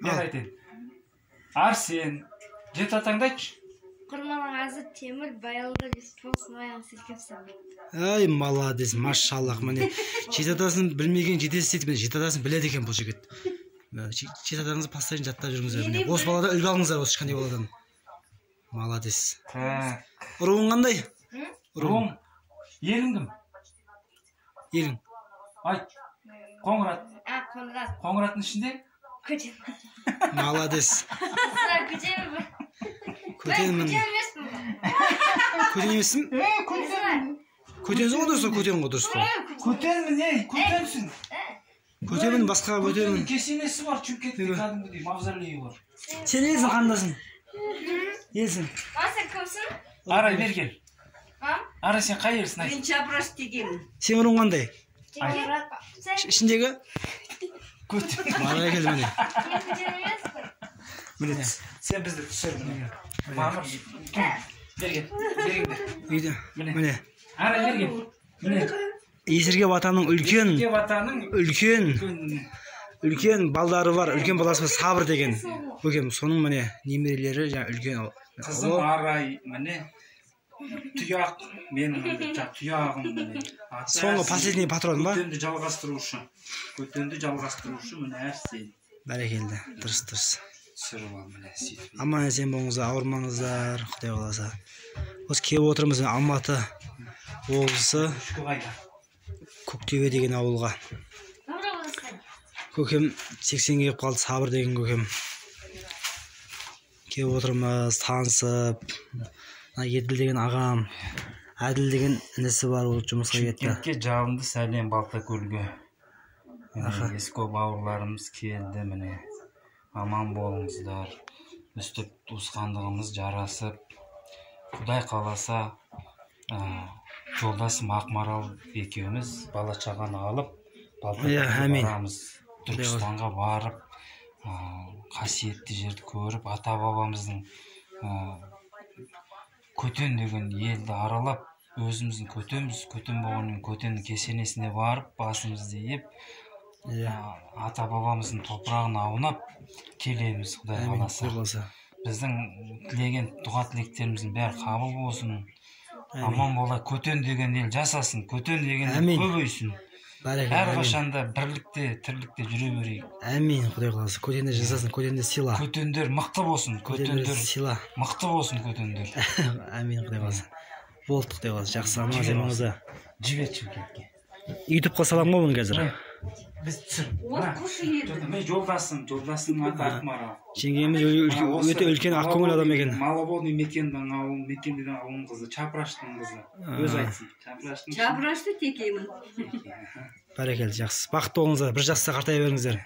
Мен айтайын. Арсен, жеті атаңды айтшы. Құрманғазы, Темір, Баялды, Есболсын, аяғын сілкіп сабыр. Ай, молодец, машаллах, міне. Жеті атасын білмеген жетесіз дейді, міне, жеті атасын біледі екен бұл жігіт. Жеті атаңызды постоянно жаттап жүріңіздер. Міне, осы баладан үлгі алыңыздар, осы кішкентай баладан. Молодец. Так. Руың қандай? Руың. Елің кім? Елің. Айт. Қоңырат. А, Қоңырат. Қоңыраттың ішінде? Көтен. Молодец. Көтен. Көтенмін. Көтен емеспін. Көтен емессің? Көтен. Көтенсің ғой, дұрыс қой, көтен ғой, дұрыс қой. Көтенмін, ей, көтенсің. Көтенмін, басқа көтенмін. Кесенесі бар, Шымкентте кәдімгідей мавзолейі бар. Сен елсің, қандасың? Елсің. Мам, сен кімсің? Арай, бері кел. Мам? Арай, сен қай елсің, айт. Мен Чапраш дегенмін. Сен руың қандай? Қоңырат. Сен Ішіндегі? Көтен. Бәрекелді, міне. мен көтен емеспін. Міне, сен бізді түсір, міне. Мамыр, бері кел, бері кел. Үйде. Міне. Міне. Арай, бері кел. Міне. Есіркеп атаның үлкен, Есіркеп атаның үлкен, үлкен үлкен балдары бар, үлкен баласы бар, Сабыр деген. Көкем, соның міне немерелері жаңа үлкен. Қызым Арай, міне. Тұяқ, менің тұяғым міне. Соңғы последний патрон ба? Көтенді жалғастырушы. Көтенді жалғастырушы міне Арсен. Бәрекелді, дұрыс, дұрыс. Түсіріп ал міне сөйтіп. Аман есен болыңыздар, ауырмаңыздар, Құдай қаласа. Осы келіп отырмыз Алматы облысы Үшкі қайда? Көктөбе деген ауылға. Көкем 80-ге келіп қалды, Сабыр деген көкем. Келіп отырмыз, танысып. Мына Еділ деген ағам, Әділ деген інісі бар, ол жұмысқа кетті. Шымкентке жалынды сәлем Балтакөлге. Міне, ескі бауырларымыз келді, міне. Аман болыңыздар. Өстіп туысқандығымыз жарасып, Құдай қаласа, жолдасым Ақмарал екеуміз бала шағаны алып, Балтакөлге барамыз. Түркістанға барып, қасиетті жерді көріп, ата-бабамыздың Көтен деген елді аралап, өзіміздің көтенбіз, көтен болғаннан көтеннің кесенесіне барып, басымызды иіп, ата-бабамыздың топырағын аунап келеміз, Құдай қаласа. Біздің тілеген дұға тілектеріміздің бәрі қабыл болсын. Аман бола, көтен деген ел жасасын, көтен деген ел көбейсін. Әрқашанда бірлікте, тірлікте жүре берейік. Әмин, Құдай қаласа. Көтендер жасасын, көтендер сыйла. Көтендер мықты болсын, көтендер сыйла. Мықты болсын көтендер. Әмин, Құдай қаласа. Болды, Құдай қаласа. Жақсы, аман есен болыңыздар. Жібер Шымкентке. Ютубқа саламын ғой бұны қазір. Біз түсір. Мен жолдасым, жолдасымның аты Ақмарал. Жеңгеміз өте үлкен ақкөңіл адам екен. Маловодный мекендің ауыл, мекенден ауылының қызы, Чапраштың қызы. Өз айтсын. Чапрашты текеймін. Бәрекелді, жақсы. Бақытты болыңыздар, бір жақсы қартая беріңіздер.